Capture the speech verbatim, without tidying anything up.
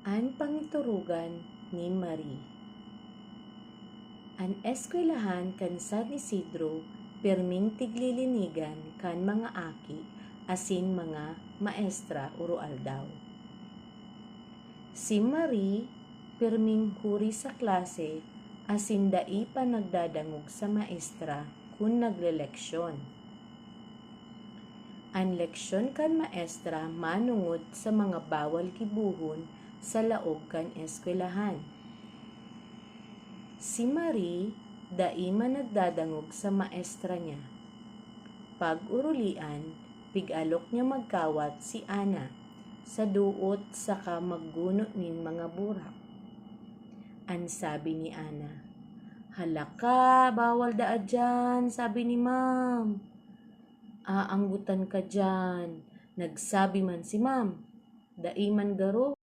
An pangiturugan ni Marie. An eskwelahan kan San Isidro pirming tiglilinigan kan mga aki asin mga maestra uroaldaw. Si Marie pirming huri sa klase asin dai pa nagdadangog sa maestra kun nagleleksyon. An leksyon kan maestra manongod sa mga bawal gibohon sa laog kan eskwelahan. Si Marie dai man nagdadangog sa maestra niya. Pag-urulian, pig-alok niya magkawat si Ana sa duot saka magguno nin mga burak. An sabi ni Ana, "Hala ka, bawal daa diyan, sabi ni Ma'am." "Aanggotan ka diyan, nagsabi man si Ma'am." "Dai man garo."